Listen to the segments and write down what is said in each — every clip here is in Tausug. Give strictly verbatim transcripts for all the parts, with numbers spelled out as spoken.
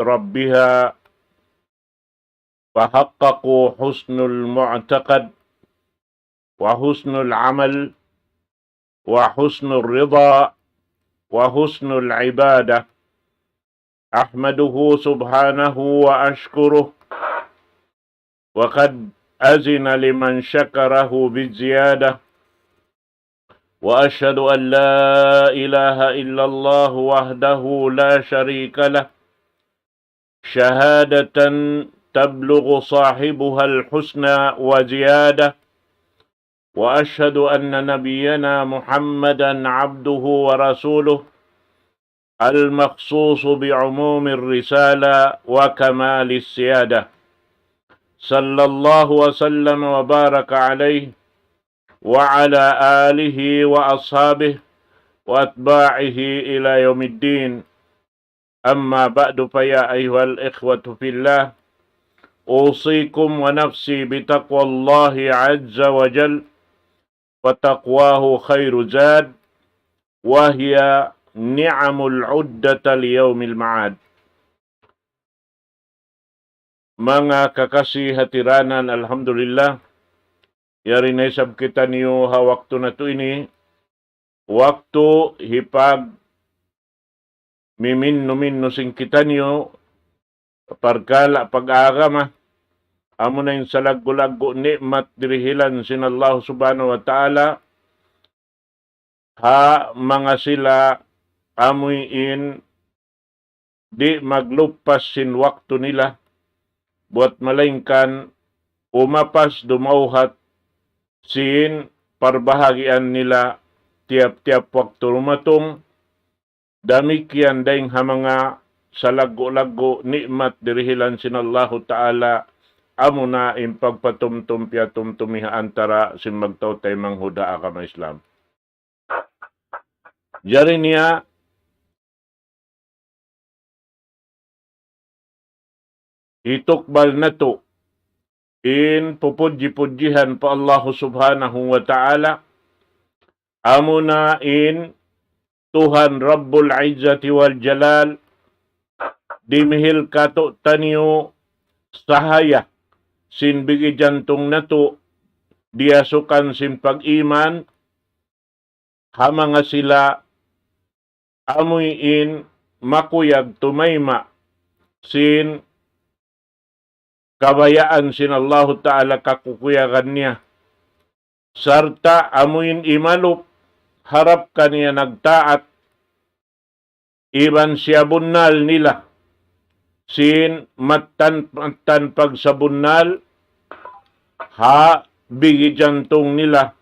ربها، فحققوا حسن المعتقد وحسن العمل وحسن الرضا وحسن العبادة. أحمده سبحانه وأشكره، وقد أذن لمن شكره بالزيادة، وأشهد أن لا إله إلا الله وحده لا شريك له، شهادة تبلغ صاحبها الحسنى وزيادة، وأشهد أن نبينا محمدا عبده ورسوله المخصوص بعموم الرسالة وكمال السيادة، صلى الله وسلم وبارك عليه وعلى آله وأصحابه وأتباعه إلى يوم الدين. أما بعد، فيا أيها الإخوة في الله، أوصيكم ونفسي بتقوى الله عز وجل، فتقواه خير زاد، وهي نعم العدة ليوم المعاد. Manga kakasi hatiranan, alhamdulillah, yari na isab kitaniyu ha waktu natu' ini, waktu hipagmiminnu-minnu sin kitaniyu, parkala' pag-agama, amuna in salaggu'-laggu' ni'mat dirihilan sin Allah Subhanahu wa Ta'ala, ha manga sila amuin di' magluppas sin waktu nila, buwat malaingkan umapas dumawhat sin parbahagian nila tiyap-tiyap waktu dumatung, damikkiyan dayng ha manga salaggu'-laggu' ni'mat dirihilan sin Allahu Ta'ala, amuna in pagpatumtum piyatumtumi ha antara' sin magtau taymanghud ha agama Islam. Jari niya, hitukbal natu' in pupudji-pudjihan pa Allahu Subhanahu wa Ta'ala, amuna in Tuhan Rabbul Izzati wal Jalal, dimihil kātu'niyu sahaya sin bigi jantung natu', diyasukan sin pag-iman, ha manga sila amuin makuyag tumayma' sin kabayaan sin Allahu Ta'ala kakukuyagan niya. Sarta' amuin imalup harap kaniya nagtaat, iban siyabunnal nila sin mattan-mattan pagsabunnal ha bigi jantung nila,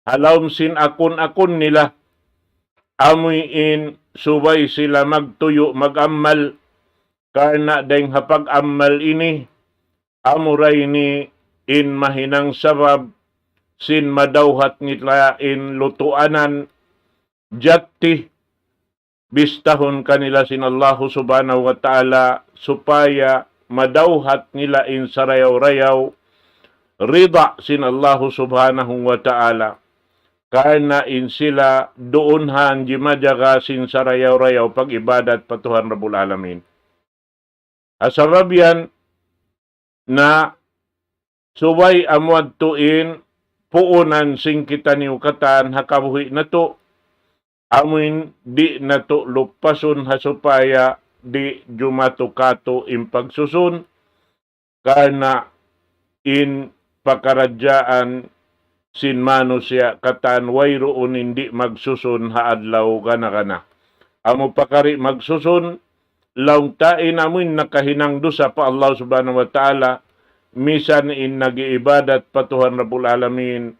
ha lawm sin akun-akun nila, amuin subay sila magtuyu' mag-amal, karna' dayng ha pag-amal ini, amura ini in mahinang sabab sin madawhat nila in lutuanan, jatti, bistahun kanila sin Allahu Subhanahu wa Ta'ala, supaya madawhat nila in sarayaw-rayaw rida sin Allahu Subhanahu wa Ta'ala. Karna' in sila duun han jimajaga sin sarayaw-rayaw pag-ibadat pa Tuhan Rabbul Alamin. Ha sabab yan na subay amu yadtu in puunan sin kitaniyu katan ha kabuhi' natu', amuin di' natu' luppasun ha supaya di' jumatu kātu' in pagsusun, karna' in pakaradjaan sin manusiya' katan wayruun in di' magsusun ha adlaw gana-gana. Amu pakari magsusun, laung ta in amuin nakahinang dusa pa Allah Subhanahu wa Ta'ala, misan in nag-iibadat pa Tuhan Rabbul Alamin,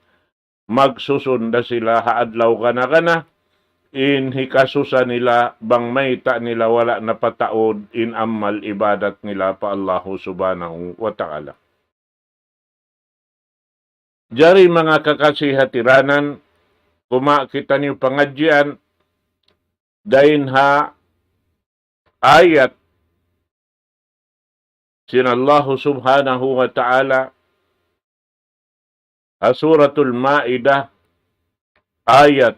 magsusun da sila ha adlaw gana-gana, in hikasusa nila bang mayta' nila wala' napataud in amal ibadat nila pa Allahu Subhanahu wa Ta'ala. Jari manga kakasi hatiranan, kumawa' kitaniyu pangadjian dayn ha ayat sin Allahu Subhanahu wa Ta'ala ha Suratul Maidah, ayat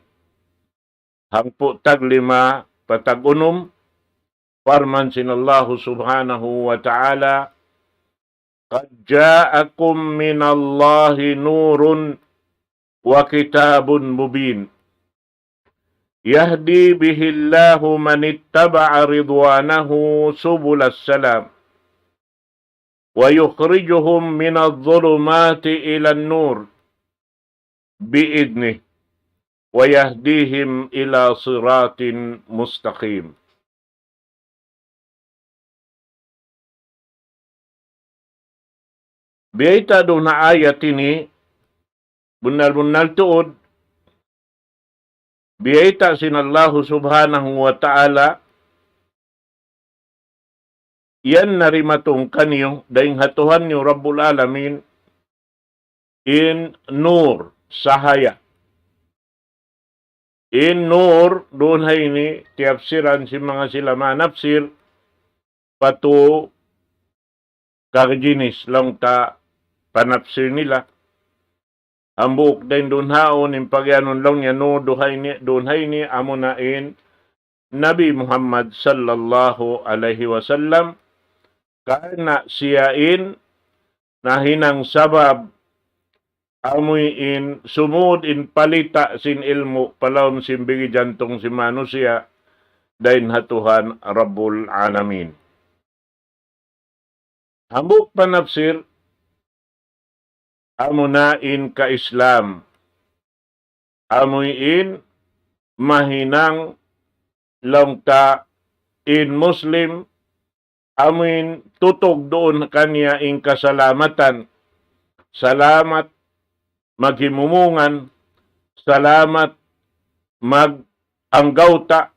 hangpu' tag lima pa tag unum, Parman sin Allahu Subhanahu wa Ta'ala, قد جاءكم من الله نور وكتاب مبين يهدي به الله من اتبع رضوانه سبل السلام ويخرجهم من الظلمات إلى النور بإذنه ويهديهم إلى صراط مستقيم. Biyayta' duun ha ayat ini, bunnal-bunnal tuud, biyayta' sin Allahu Subhanahu wa Ta'ala, yan na dimatung kaniyu, dayn ha Tuhan niyu Rabbul Alamin, in nur, sahaya. In nur, duun ha ini, tiyapsiran sin manga sila manapsir, patu kagjinis laung ta panapsir nila. Hambuuk dayn duun haun, in pagiyanun laung niya nur duun ha ini, duun ha ini, amuna in Nabi Muhammad sallallahu alayhi wasallam, karna' siya in nahinang sabab amuin sumud in palita' sin ilmu' pa lawm sin bigi jantung sin manusiya' dayn ha Tuhan Rabbul Alamin. Hambuuk panapsir, amuna in ka-Islam. Amuin mahinang laung ta in Muslim, amuin tutug duun kaniya in kasalamatan. Salamat maghimumungan, salamat mag-anggawta',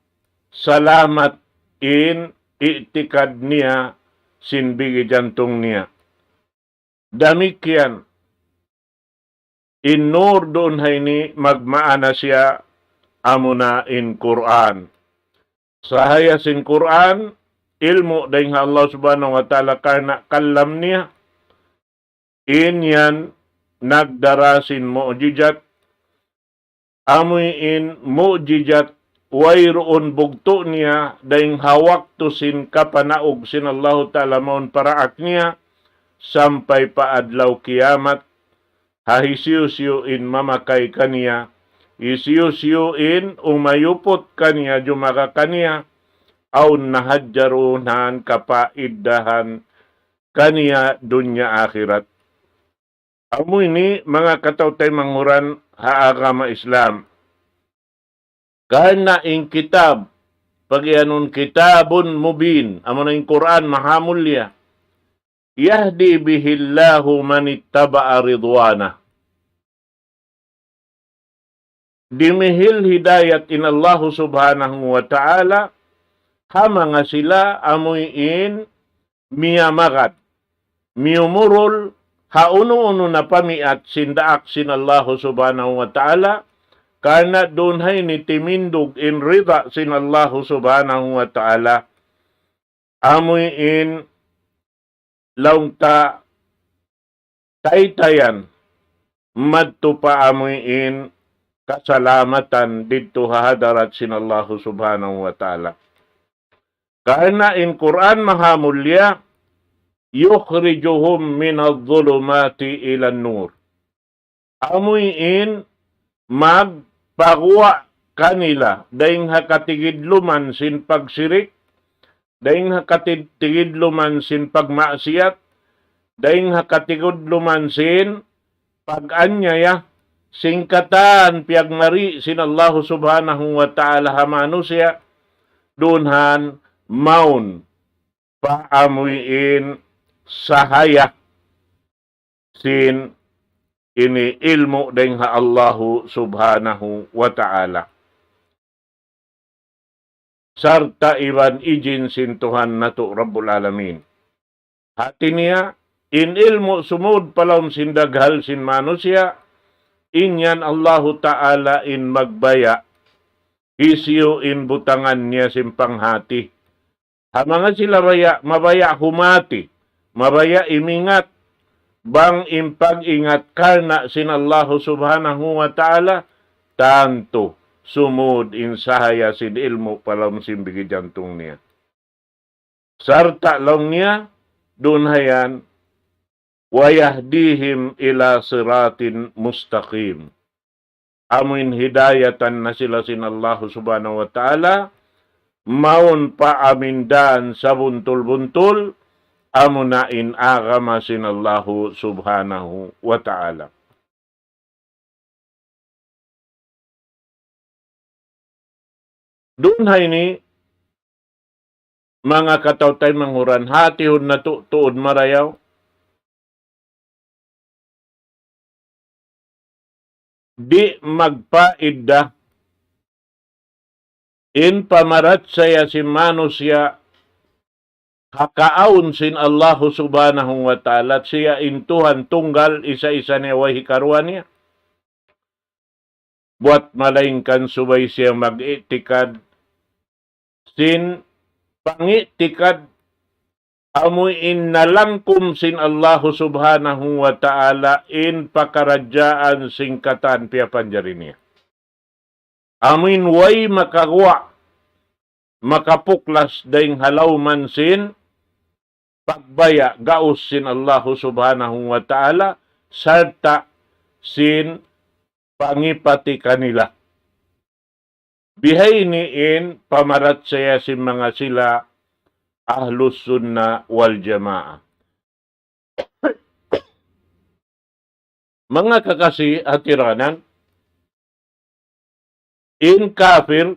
salamat in i'tikad niya sin bigi jantung niya. Damikkiyan, in nur duun ha ini magmaana siya amuna in Qur'an. Sahaya sin Qur'an, ilmu' dayn ha Allah Subhanahu wa Ta'ala karna' kalam niya, in yan nagdara sin mu'jizat, amuin mu'jizat wayruun bugtu' niya dayn ha waktu sin kapanaug sin Allahu Ta'ala mawn paraak niya, sampay pa adlaw kiyamat, ha hisiyu-siyu in mamakay kaniya, hisiyu-siyu in umayuput kaniya, jumaga kaniya, awn na hadja duun han kapaiddahan kaniya dunya akhirat. Amu ini manga kataw-taymanghuran ha agama Islam. Karna' in kitab, pagiyanun kitabun mubin, amuna in Qur'an mahamulliya. يهدي به الله من اتبع رضوانه. Dimihil hidayat in Allahu Subhanahu wa Ta'ala ha manga sila amuin miyamagad, miyumurul ha unu-unu na pamiat sin daak sin Allahu Subhanahu wa Ta'ala, karna' duun ha ini timindug in rida sin Allahu Subhanahu wa Ta'ala. Amuin laung ta taytayan madtu pa amuin kasalamatan didtu ha hadarat sin Allahu Subhanahu wa Ta'ala. Karna' in Qur'an mahamulliya, يخرجهم من الظلمات إلى النور. Amuin magpaguwa' kanila dayn ha katigidluman sin pagsirik, dayn ha katigidluman sin pagmaksiyat, dayn ha katigidluman sin pag-anyaya, sin katan piyagmari sin Allahu Subhanahu wa Ta'ala ha manusiya', duun han mawn pa amuin sahaya sin ini ilmu' dayn ha Allahu Subhanahu wa Ta'ala. Sarta' iban ijin sin Tuhan natu' Rabbul Alamin. Hati niya, in ilmu' sumud pa lawm sin daghal sin manusiya', in yan Allahu Ta'ala in magbaya', hisiyu in butangan niya sin panghati. Ha manga sila baya', mabaya' humati, mabaya' imingat, bang in pag-ingat karna' sin Allahu Subhanahu wa Ta'ala, tantu sumud in sahaya sin ilmu' pa lawm sin bigi jantung niya. Sarta' laung niya, duun hayan, ويهديهم إلى صراط مستقيم. Amuin hidayatan na sila sin Allahu Subhanahu wa Ta'ala, mawn pa amuin dan sabuntul-buntul, amuna in agama sin Allahu Subhanahu wa Ta'ala. Duun ha ini, manga kataw-taymanghuran, hātihun natu' tuud marayaw, di' magpaidda in pamarachaya sin manusiya' ha kaawn sin Allahu Subhanahu wa Ta'ala, siya in Tuhan tunggal, isa-isa niya, way hikaruwa niya. Buwat malaingkan subay siya mag-i'tikad sin pang'i'tikad amu in nalangkum sin Allahu Subhanahu wa Ta'ala in pakaradjaan sin katan piyapanjari niya. Amu in way makaguwa', makapuklas dayn ha lawman sin pagbaya' gaus sin Allahu Subhanahu wa Ta'ala, sarta' sin pangipati kanila. Bihaini in pamarachaya sin manga sila Ahlus Sunnah wal Jamaah. Manga kakasi ha tiranan, in kafir,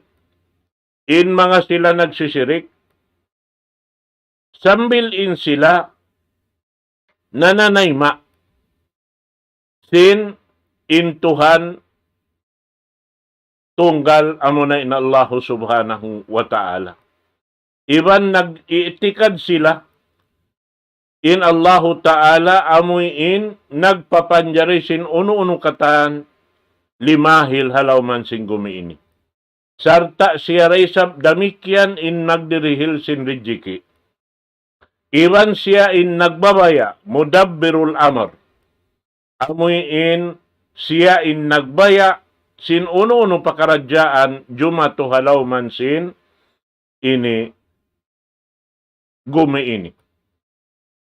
in manga sila nagsisirik, sambil in sila nananayma' sin in Tuhan tunggal amuna in Allahu Subhanahu wa Ta'ala. Iban nag-i'tikad sila in Allahu Ta'ala amuin nagpapanjari sin unu-unu katan limahil ha lawman sin gumi ini. Sarta' siya da isab damikkiyan in nagdirihil sin rijiki'. Iban siya in nagbabaya', mudabbirul amr. Amuin siya in nagbaya' sin unu-unu pakaradjaan jumatu ha lawman sin ini gumi ini.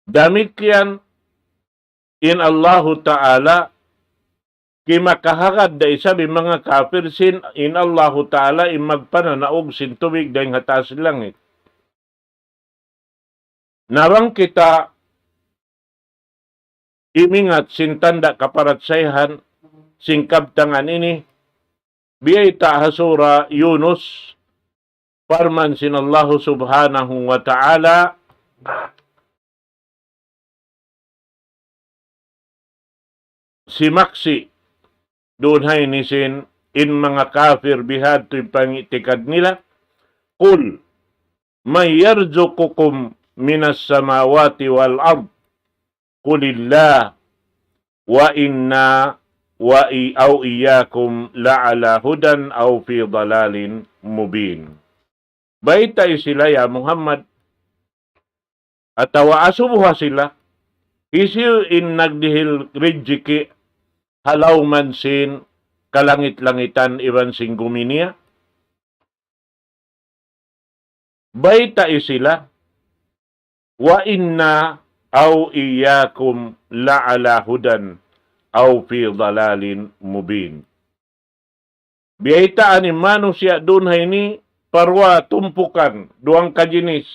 Damikkiyan in Allahu Ta'ala, kimakahagad da isab in manga kafir sin in Allahu Ta'ala in magpananaug sin tubig dayn ha taas langit. Na bang kita imingat sin tanda' kaparachayahan sin kabtangan ini, biyayta' ha Sura Yunus, parman sin Allahu Subhanahu wa Ta'ala, simaksi' duun ha ini sin in manga kafir bihadtu in pang'i'tikad nila, قل من يرزقكم من السماوات والأرض قل الله وإنا وإي-، أو إياكم لعلى هدى أو في ضلال مبين. Baytai sila, ya Muhammad, atawa asubuha sila, hisiyu in nagdihil rijiki' ha lawman sin kalangit-langitan iban sin gumi niya? Baytai sila, وإنا أو إياكم لعلى هدى أو في ضلال مبين. Biyaytaan in manusiya' duun ha ini pa duwa tumpukan, duwang kajinis.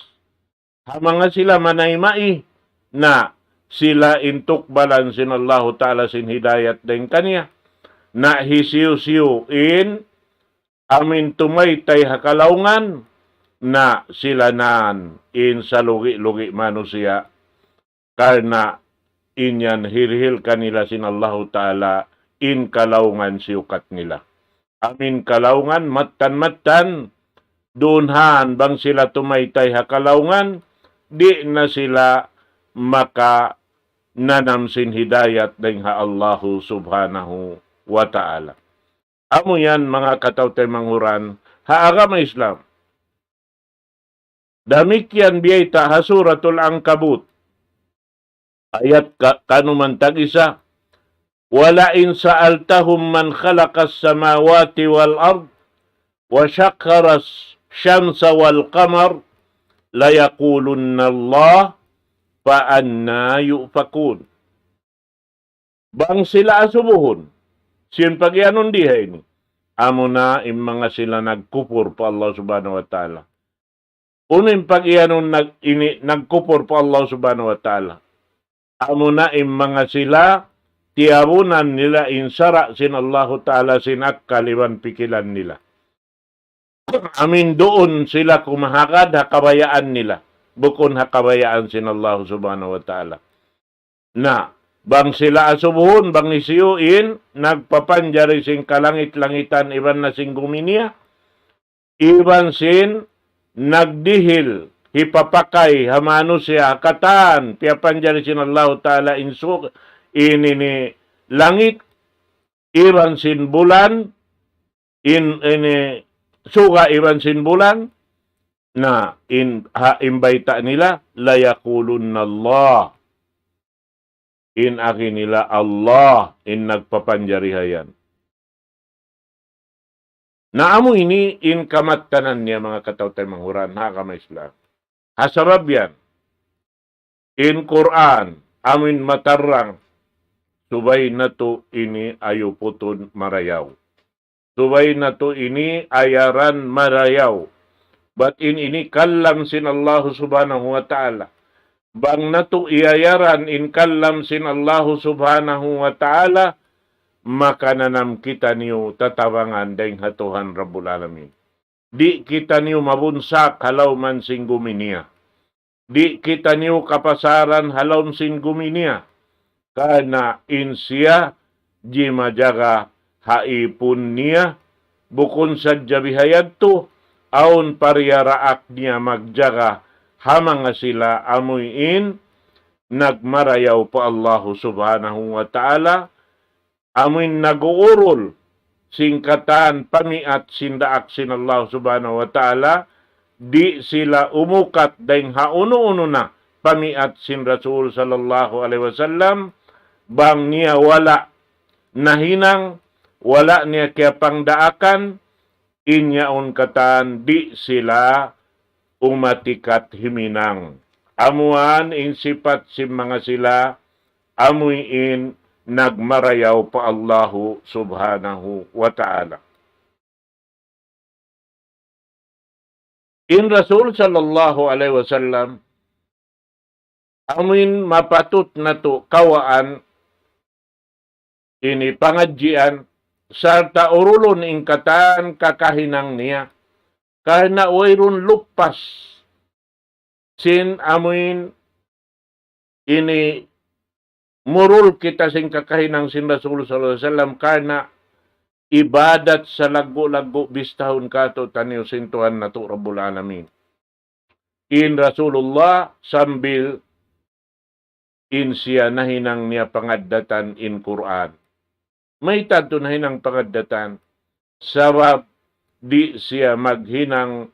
Ha manga sila manayma'i, na sila in tukbalan sin Allahu Ta'ala sin hidayat dayn kaniya. Na hisiyu-siyu in amuin tumaytay ha kalaungan, na sila yan in salugi'-lugi' manusiya'. Karna' in yan hirihil kanila sin Allahu Ta'ala in kalaungan siyukat nila. Amuin kalaungan mattan-mattan, duun han bang sila tumaytay ha kalaungan, di' na sila makananam sin hidayat dayn ha Allahu Subhanahu wa Ta'ala. Amu yan manga kataw-taymanghuran ha agama Islam. Damikkiyan biyayta' ha Suratul Ankabut. Ayat ka-, kanuman tag-isa. ولئن سألتهم من خلق السماوات والأرض وسخر الشمس والقمر ليقولن الله فأنى يؤفكون. Bang sila asubuhun, sin pagiyanun di ha ini, amuna in manga sila nagkupur pa Allah Subhanahu wa Ta'ala. Unu in pagiyanun nag-, ini, nagkupur pa Allah Subhanahu wa Ta'ala? Amuna in manga sila, tiyabunan nila in sara' sin Allahu Ta'ala sin akkal iban pikilan nila. Amuin duun sila kumahagad ha kabayaan nila, bukun ha kabayaan sin Allah Subhanahu wa Ta'ala. Na, bang sila asubuhun, bang hisiyu in nagpapanjari sin kalangit-langitan iban na sin gumi niya, iban sin nagdihil hipapakay ha manusiya' katan piyapanjari sin Allahu Ta'ala in su-, in ini langit, iban sin bulan, in ini suga iban sin bulan, na in, ha, in bayta' nila, ليقولن الله. In agi nila Allah in nagpapanjari ha yan. Na amu ini in kamattanan niya manga kataw-taymanghuran ha agama Islam. Ha sabab yan, in Qur'an, amuin matarrang, subay natu' ini ayuputun marayaw. Subay natu' ini ayaran marayaw. Bat in ini kalam sin Allahu Subhanahu wa Ta'ala. Bang natu' iyayaran in kalam sin Allahu Subhanahu wa Ta'ala, makananam kitaniyu tatabangan dayn ha Tuhan Rabbul Alamin. Di' kitaniyu mabunsak ha lawm sin gumi niya. Di' kitaniyu kapasaran ha lawm sin gumi niya. Karna' in siya jimajaga ha ipun niya, bukun sadja bihayadtu, awn pariyaraak niya magjaga ha manga sila amuin nagmarayaw pa Allahu Subhanahu wa Ta'ala, amuin nag-uurul sin katan pamiat sin daak sin Allah Subhanahu wa Ta'ala, di' sila umukat dayn ha unu-unu na pamiat sin Rasul sallallahu alayhi wasallam, bang niya wala' nahinang, wala' niya kiyapangdaakan, in yaun katan di' sila umatikat himinang. Amuan in sipat sin manga sila, amuin nagmarayaw pa Allahu Subhanahu wa Ta'ala. In Rasul sallallahu alayhi wasallam, amuin mapatut natu' kawaan ini pangadjian, sarta' urulun in katan kakahinang niya, karna' wayruun lupas sin amuin ini murul kita sin kakahinang sin Rasul sallallahu alayhi wasallam, karna' ibadat salaggu'-laggu' bistahun kātu'niyu sin Tuhan natu' Rabbul Alamin. In Rasulullah sambil in siya nahinang niya pangaddatan in Qur'an. Mayta' tuud nahinang pangaddatan? Sabab di' siya maghinang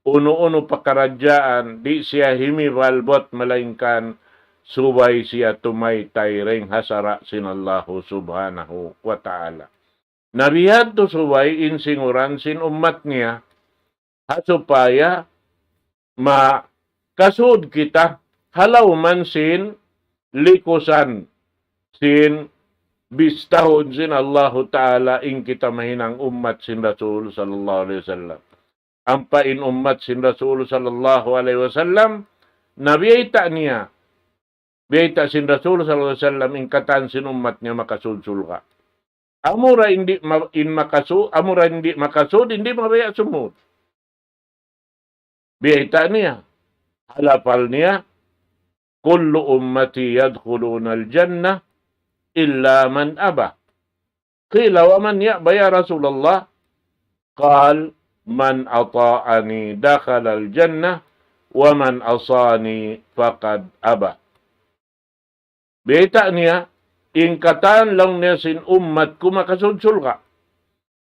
unu-unu pakaradjaan, di' siya himibal buat malaingkan subay siya tumaytay dayn ha sara' sin Allahu Subhanahu wa Ta'ala. Na bihadtu subay in singuran sin ummat niya, ha supaya makasud kita ha lawm sin likusan sin bistahun sin Allahu Ta'ala in kita mahinang ummat sin Rasul sallallahu alayhi wasallam. Ampa in ummat sin Rasul sallallahu alayhi wasallam, na biyayta' niya, biyayta' sin Rasul sallallahu alayhi wasallam in katan sin ummat niya makasud surga'. Amura in di' ma-, in makasu-, amura in di' makasud, in di' mabaya' sumud. Biyayta' niya. Ha lapal niya, كل أمتي يدخلون الجنة إلا من أبى. قيل: ومن يأبى يا رسول الله؟ قال: من أطاعني دخل الجنة ومن عصاني فقد أبى. Biyayta' niya, in katan laung niya sin ummat ku makasud surga'.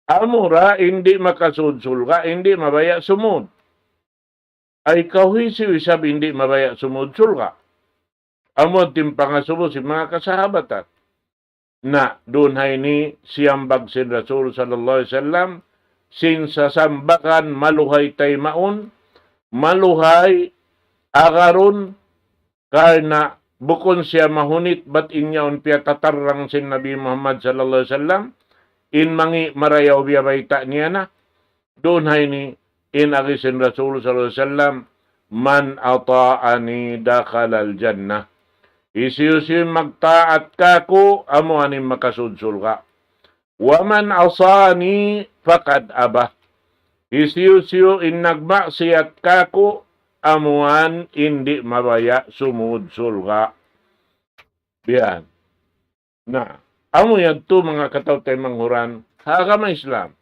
Amura in di' makasud surga', in di' mabaya' sumud. Ay kaw hisiyu isab in di' mabaya' sumud surga'? Amu in pangasubu sin manga kasahabatan. Na, duun ha ini siyambag sin Rasul sallallahu alayhi wasallam, sin sasambagan maluhay taymaun, maluhay agarun, karna' bukun siya mahunit bat in yaun piyatatarrang sin Nabi Muhammad sallallahu alayhi wasallam, in mangi' marayaw biya' bayta' niya na, duun ha ini in agi sin Rasul sallallahu alayhi wasallam, من أطاعني دخل الجنة. Hisiyu-siyu in magtaat kāku', amu in makasud surga'. ومن عصاني فقد أبى. Hisiyu-siyu in nagmaksiyat kāku', amu in di' mabaya' sumud surga'. Biya' yan. Na, amu yadtu manga kataw-taymanghuran ha agama Islam.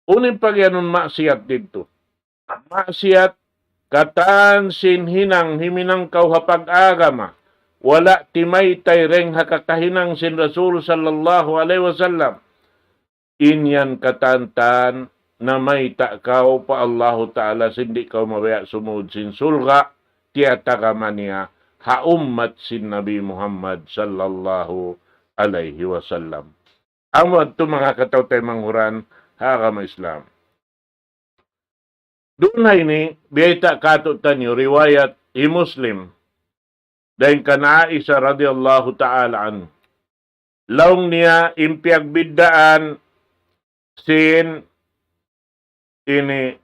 Unu in pagiyanun maksiyat didtu? Maksiyat katan sin hinang himinang kaw ha pag-agama, wala' timaytay dayng ha kakahinang sin Rasul sallallahu alayhi wasallam. In yan katan-katan namayta' kaw pa Allahu Ta'ala sin di' kaw mabaya' sumud sin surga', tiyatagama niya ha ummat sin Nabi Muhammad sallallahu alayhi wasallam. Amu yadtu manga kataw-taymanghuran ha agama Islam. Duun ha ini, biyayta' kātu'niyu riwayat hi Muslim, dayng kan Aisha radiyallahu ta'ala anha. Laung niya in piyagbiddaan sin ini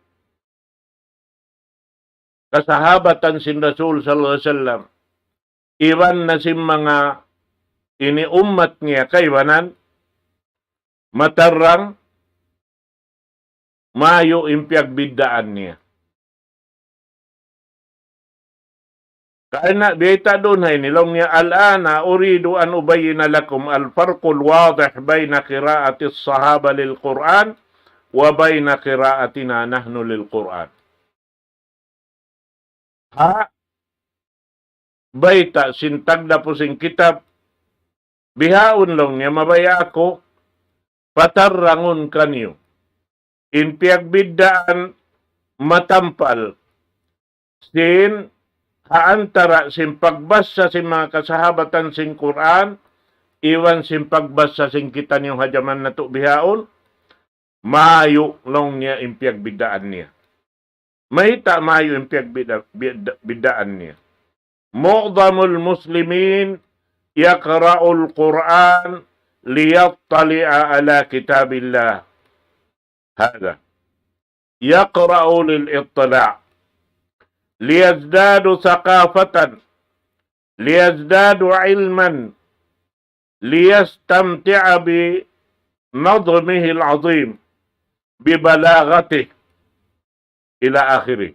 kasahabatan sin Rasul sallallahu alayhi wasallam. Iban na sin manga ini ummat niya kaibanan, matarrang mayu' in piyagbiddaan niya. Karna' biyayta' duun ha ini, laung niya, الآن أريد أن أبين لكم الفرق الواضح بين قراءة الصحابة للقرآن وبين قراءتنا نحن للقرآن. Ha bayta' sin tagdapu sin kitab, bihaun laung niya mabaya' aku patarrangun kaniyu in piyagbiddaan matampal sin ha antara' sin pagbassa sin manga kasahabatan sin Qur'an iban sin pagbassa sin kitaniyu ha jaman natu' bihaun. Mayu' laung niya in piyagbiddaan niya. Mayta' mayu' in piyagbidda-, bidda-, biddaan niya. معظم المسلمين يقرأ القرآن ليطلع على كتاب الله. هذا يقرأ للاطلاع، ليزداد ثقافة، ليزداد علما، ليستمتع بنظمه العظيم، ببلاغته، إلى آخره.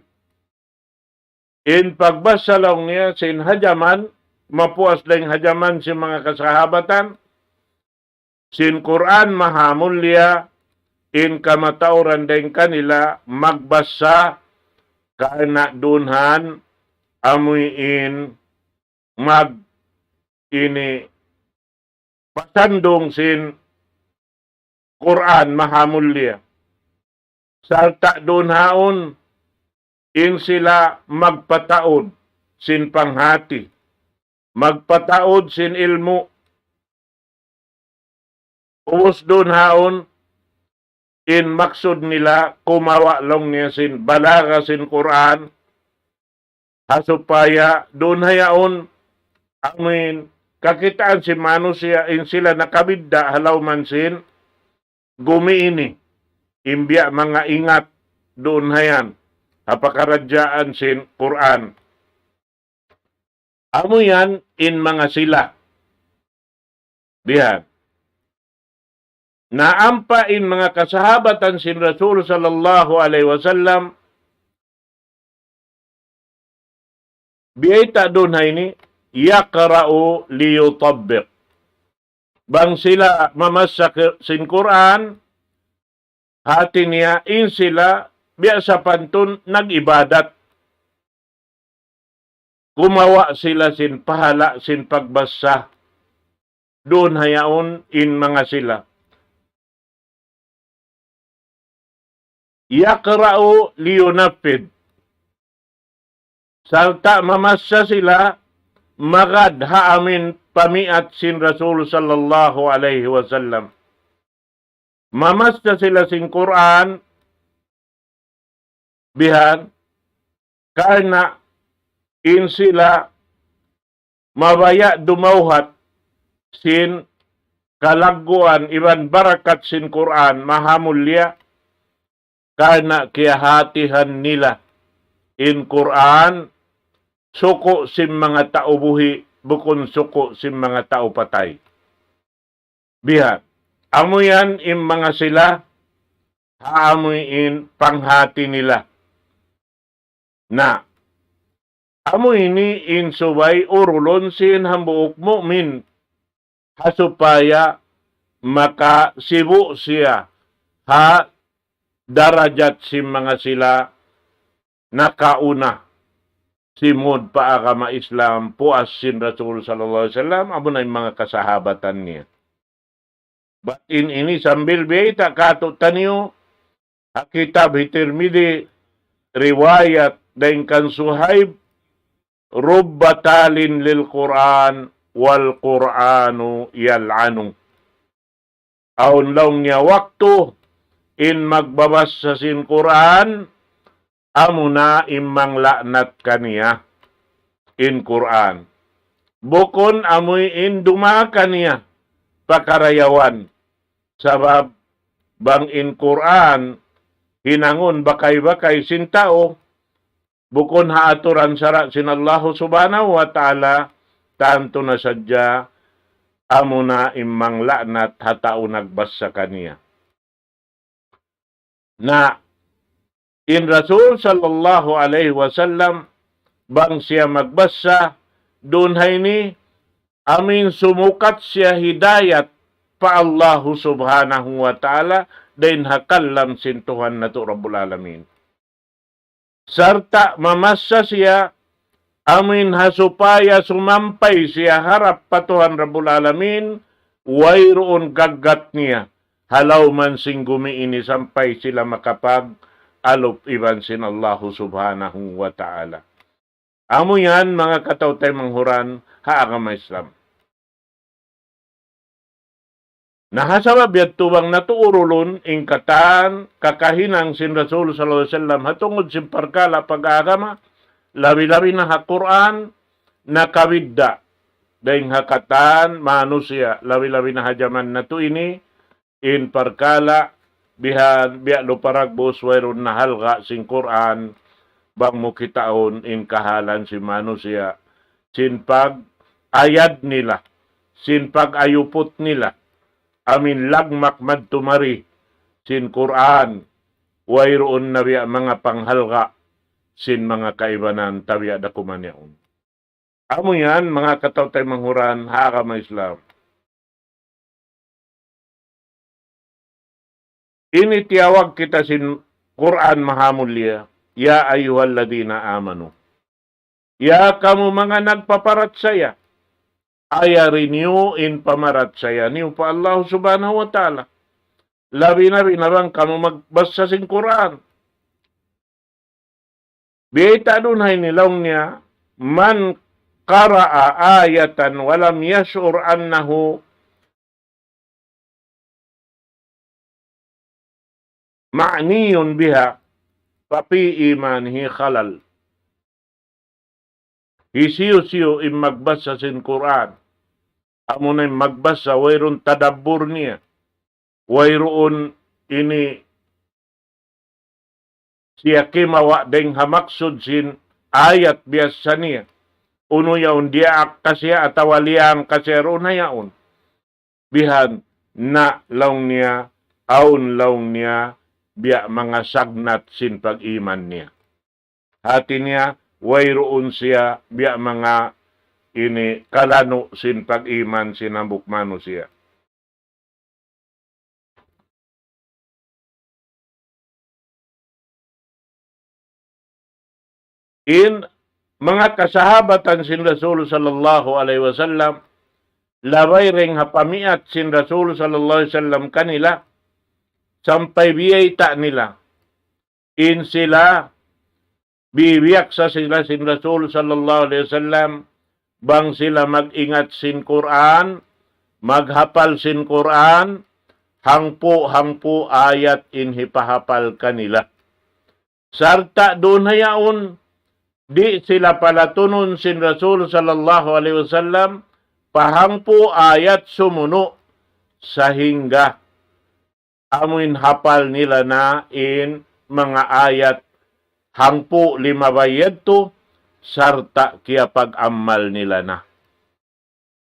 In pagbassa laung niya sin ha jaman, mapuas dayng ha jaman sin manga kasahabatan, sin Qur'an maha mulia, in kamatauran dayng kanila magbassa, karna' duun ha yan amuin mag ini pasandung sin Qur'an maha mulia. Sarta' duun ha yaun in sila magpataud sin panghati, magpataud sin ilmu'. Ubus duun ha yaun in maksud nila kumawa' laung niya sin balaga sin Qur'an, ha supaya duun ha yaun amuin kakitaan sin manusiya' in sila nakabidda' ha lawm sin gumi ini, in biya' manga ingat duun ha yan ha pakaradjaan sin Qur'an. Amu yan in manga sila. Bihan. Na ampa in manga kasahabatan sin Rasul sallallahu alayhi wasallam, biyayta' duun ha ini, يقرأ ليطبق. Bang sila mamassa ke-, sin Qur'an, hati niya in sila biya' sapantun nag-ibadat. Kumawa' sila sin pahala' sin pagbassa. Duun ha yaun in manga sila. يقرأ لينفذ. Sarta' mamassa sila magad ha amuin pamiat sin Rasul sallallahu alayhi wasallam. Mamassa sila sin Qur'an, bihan, karna' in sila mabaya' dumawhat sin kalagguan iban barakat sin Qur'an mahamulliya, karna' kiyahatihan nila in Qur'an suku' sin manga tau buhi', bukun suku' sin manga tau patay. Bihan. Amu yan in manga sila, ha amu in panghati nila. Na, amu ini in subay urulun sin hambuuk mu'min, ha supaya makasibu' siya ha darajat sin manga sila nakauna simud pa agama Islam, puas sin Rasul sallallahu alayhi wasallam, amu na in manga kasahabatan niya. Bat in ini sambil biyayta' kātu'niyu, ha kitab hi Tirmidhi, riwayat dayn kan Suhaib, رب تال للقرآن والقرآن يلعنه. Awn laung niya waktu in magbabasa sin Qur'an, amuna in mangla'nat kaniya in Qur'an. Bukun amuin dumaak kaniya pa karayawan. Sabab bang in Qur'an hinangun bakay-bakay sin tau, bukun ha aturan sara' sin Allahu Subhanahu wa Ta'ala, tantu na sadja amuna in mangla'nat ha tau nagbasa kaniya. Na in Rasul sallallahu alayhi wasallam, bang siya magbasa, duun ha ini, amuin sumukat siya hidayat pa Allahu Subhanahu wa Ta'ala, dayn ha kalam sin Tuhan natu' Rabbul Alamin. Sarta' mamasa siya, amuin ha supaya sumampay siya harap pa Tuhan Rabbul Alamin, wayruun gaggat niya, ha lawm sin gumi ini sampay sila makapag-alup iban sin Allahu Subhanahu wa Ta'ala. Amu yan, manga kataw-taymanghuran ha agama Islam. Na ha sabab yadtu bang natu' urulun in katan kakahinang sin Rasul sallallahu alayhi wasallam ha tungud sin parkala' pag-agama, labi-labi na ha Qur'an, nakabidda' dayn ha katan manusiya', labi-labi na ha jaman natu' ini, in parkala' bihan biya' lupa dagbus wayruun nahalga' sin Qur'an, bang mu kitaun in kahalan sin manusiya', sin pag-ayad nila, sin pag-ayuput nila, amuin lagmak madtu mari sin Qur'an, wayruun na biya' manga panghalga' sin manga kaibanan tabiya' da kuman yaun. Amu yan, manga kataw-taymanghuran ha agama Islam. Ini tiyawag kita sin Qur'an mahamulliya, يا أيها الذين آمنوا. Ya kamu manga nagpaparachaya, ayari niyu in pamarachaya niyu pa Allah Subhanahu wa Ta'ala. Labi-labi na bang kamu magbasa sin Qur'an. Biyayta' duun ha ini laung niya, من قرأ آية ولم يشعر أنه معني بها ففي إيمانه خلل. Hisiyu-siyu in magbasa sin Qur'an, amuna in magbasa wayruun tadabbur niya, wayruun ini siya kimawa' dayng ha maksud sin ayat biyassa niya. Unu yaun diyaak kasiya atawa liyang kasiya duun ha yaun. Bihan na laung niya, awn laung niya, biya' manga sagnat sin pag-iman niya. Hati niya, wayruun siya biya' manga ini kalanu' sin pag-iman sin hambuuk manusiya'. In manga kasahabatan sin Rasul sallallahu alayhi wasallam, labay dayng ha pamiyat sin Rasul sallallahu alayhi wasallam kanila, sampay biyayta' nila in sila, bibiyaksa sila sin Rasul sallallahu alayhi wasallam, bang sila mag-ingat sin Qur'an, maghapal sin Qur'an, hangpu'-hangpu' ayat in hipahapal kanila. Sarta' duun ha yaun, di' sila palatunun sin Rasul sallallahu alayhi wasallam pa hangpu' ayat sumunu', sahingga amuin hapal nila na in manga ayat hangpu' limabay yadtu, sarta' kiyapag-ammal nila na.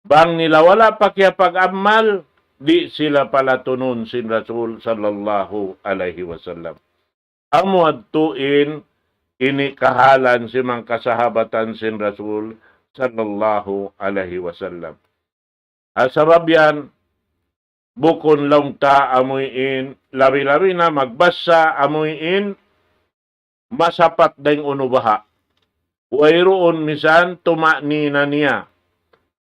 Bang nila wala' pa kiyapag-ammal, di' sila palatunun sin Rasul sallallahu alayhi wasallam. Amu yadtu in ini kahalan sin manga kasahabatan sin Rasul sallallahu alayhi wasallam. Ha sabab yan, bukun laung ta amuin, labi-labi na magbasa amuin, masapat dayng unu baha'. Wayruun misan tuma'nina niya.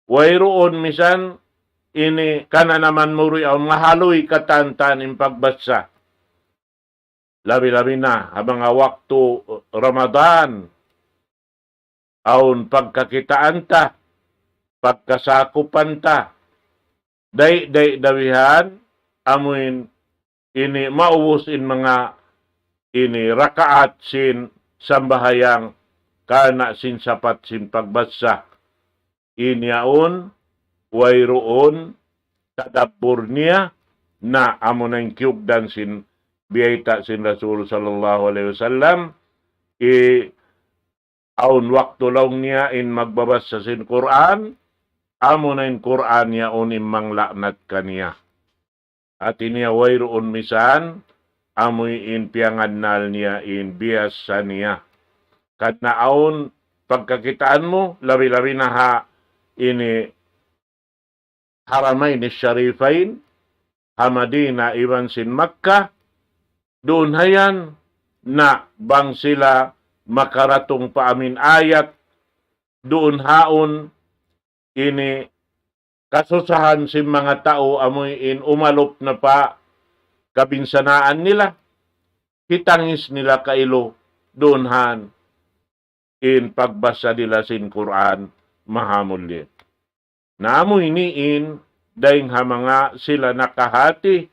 Wayruun misan ini kananaman mu ri awn mahaluy katantan in pagbasa. Labi-labi na, ha manga waktu Ramadan, awn pagkakitaan ta, pagkasakupan ta, dayn-dayn dawihan, amuin ini maubus in manga ini rakaat sin sambahayang karna' sin sapat sin pagbasa. In yaun, wayruun tadabbur niya, na amuna in kiyugdan sin biyayta' sin Rasul sallallahu alayhi wasallam, i awn waktu laung niya in magbabasa sin Qur'an, amuna in Qur'an yaun in mangla'nat kaniya. Hati niya wayruun misan, amuin piyangannal niya in biyasa niya. Karna' awn pagkakitaan mu, labi-labi na ha ini Haramayn Sharifayn, ha Madina iban sin Makkah, duun hayan na bang sila makaratung pa amin ayat, duun haun ini kasusahan sin manga tau amuin umalup na pa kabinsanaan nila, hitangis nila kailu duun han in pagbasa nila sin Qur'an mahamulliya. Na amu ini in dayng ha manga sila nakahati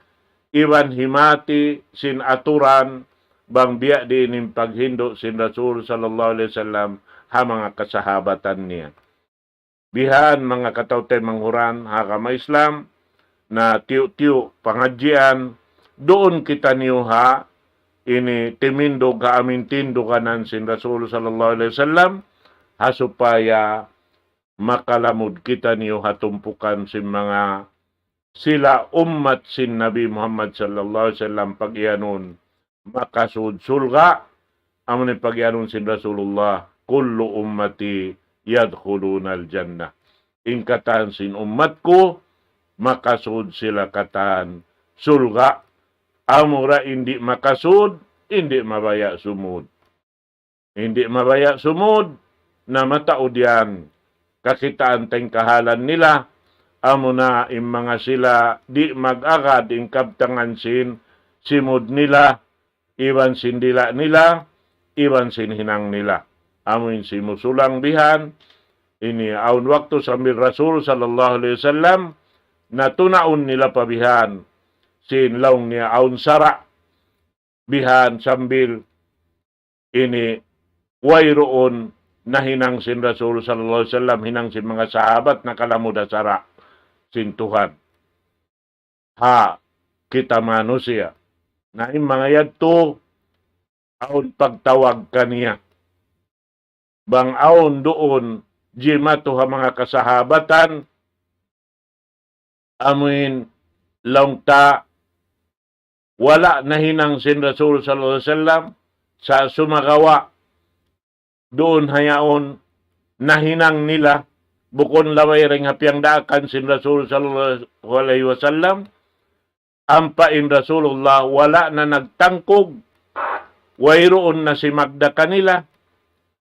iban himati sin aturan bang biya' diin in paghindu' sin Rasul sallallahu alayhi wasallam ha manga kasahabatan niya. Bihan manga kataw-taymanghuran ha agama Islam, na tiyu'-tiyu' pangadjian, duun kitaniyu ha ini timindug ha amin tinduganan sin Rasul sallallahu alayhi wasallam, ha supaya makalamud kitaniyu ha tumpukan sin manga sila ummat sin Nabi Muhammad sallallahu alayhi wasallam pagiyanun makasud surga', amun in pagiyanun sin Rasulullah, كل أمتي يدخلون الجنة. In katan sin ummat ku, makasud sila katan surga', amura in di' makasud, in di' mabaya' sumud. In di' mabaya' sumud, na mataud yan. Kakitaan ta in kahalan nila, amuna in manga sila di' mag-agad in kabtangan sin simud nila, iban sin dila' nila, iban sin hinang nila. Amu in simusulang bihan, ini awn waktu sambil Rasul sallallahu alayhi wasallam, na tunaun nila pa bihan, sin laung niya awn sara', bihan sambil ini wayruun nahinang sin Rasul sallallahu alayhi wasallam, hinang sin manga sahabat nakalamud ha sara' sin Tuhan. Ha kita manusiya'. Na in manga yadtu, awn pagtawag kaniya. Bang awn duun jimatu ha manga kasahabatan, amuin laung ta wala' nahinang sin Rasul sallallahu alayhi wasallam, sa' sumagawa' duun hayaun nahinang nila, bukun laway dayn ha piyangdaakan sin Rasul sallallahu alayhi wasallam, ampa in Rasulullah wala' na nagtangkug, wayruun na simagda kanila,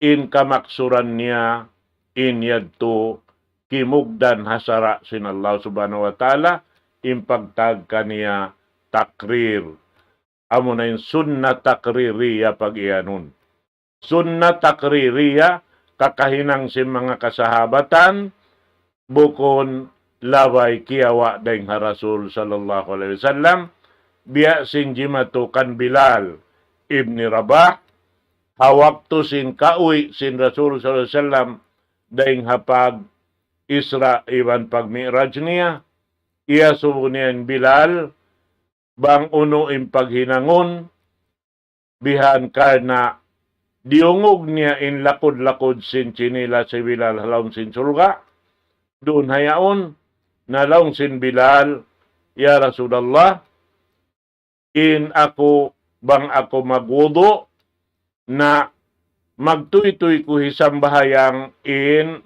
in kamaksuran niya, in yadtu kimugdan ha sara' sin Allah Subhanahu wa Ta'ala, in pagtawag kaniya takrir. Amuna in sunnah takririya pagiyanun. Sunnah takririya, kakahinang sin manga kasahabatan, bukun laway kiyawa' dayn ha Rasul sallallahu alayhi wasallam, biya' sin jimatu kan Bilal ibn Rabah, ha waktu sin kauwi' sin Rasul sallallahu alayhi wasallam, dayn ha pag-Isra iban pag-Mi'raj niya, iyasubu niya in Bilal, bang unu in paghinangun, bihan karna' diyungug niya in lakud-lakud sin chinilas hi Bilal ha lawm sin surga', duun ha yaun, na laung sin Bilal, "Ya Rasulullah, in aku, bang aku magwudu', na magtuytuy ku hisambahayang in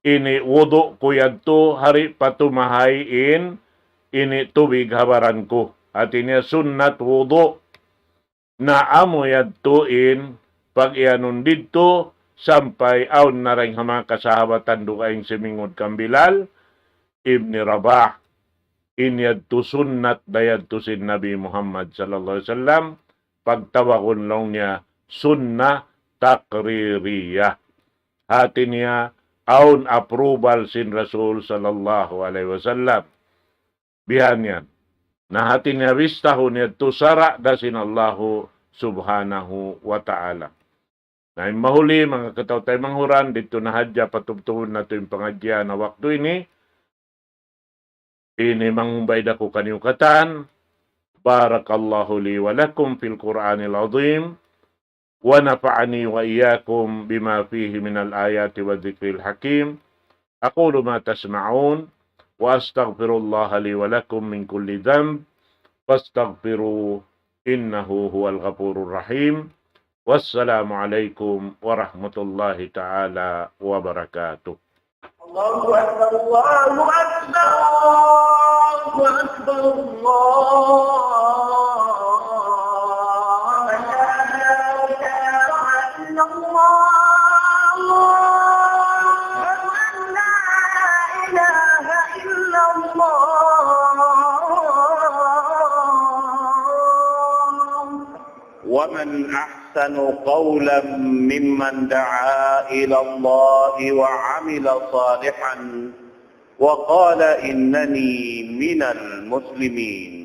ini wudu' ku yadtu, hari pa tumahay in ini tubig ha baran ku." Hati niya sunnat wudu'. Na amu yadtu in pag-iyanun didtu sampay awn na dayn ha manga kasahabatan dugaing simingud kan Bilal ibn Rabah. In yadtu sunnat da yadtu sin Nabi Muhammad sallallahu alayhi wasallam, pagtawagun laung niya sunnah taqririyah. Hati niya awn approval sin Rasul sallallahu alayhi wasallam. Bihan yan. Na hati niya bistahun yadtu sara' da sin Allahu subhanahu wa ta'ala. Na in mahuli, manga kataw-taymanghuran, didtu na hadja patubtubun natu' in pangadjian ha waktu ini. Ini manghumbay da ku kaniyu katan. بارك الله لي ولكم في القرآن العظيم، ونفعني وإياكم بما فيه من الآيات والذكر الحكيم. أقول ما تسمعون، وأستغفر الله لي ولكم من كل ذنب، فاستغفروه، إنه هو الغفور الرحيم. والسلام عليكم ورحمة الله تعالى وبركاته. الله أكبر، الله أكبر، الله أكبر، الله أكبر. أشهد أن لا إله إلا الله. أشهد أن لا إله إلا الله. ومن أحسن قولا ممن دعا إلى الله وعمل صالحا وقال إنني من المسلمين.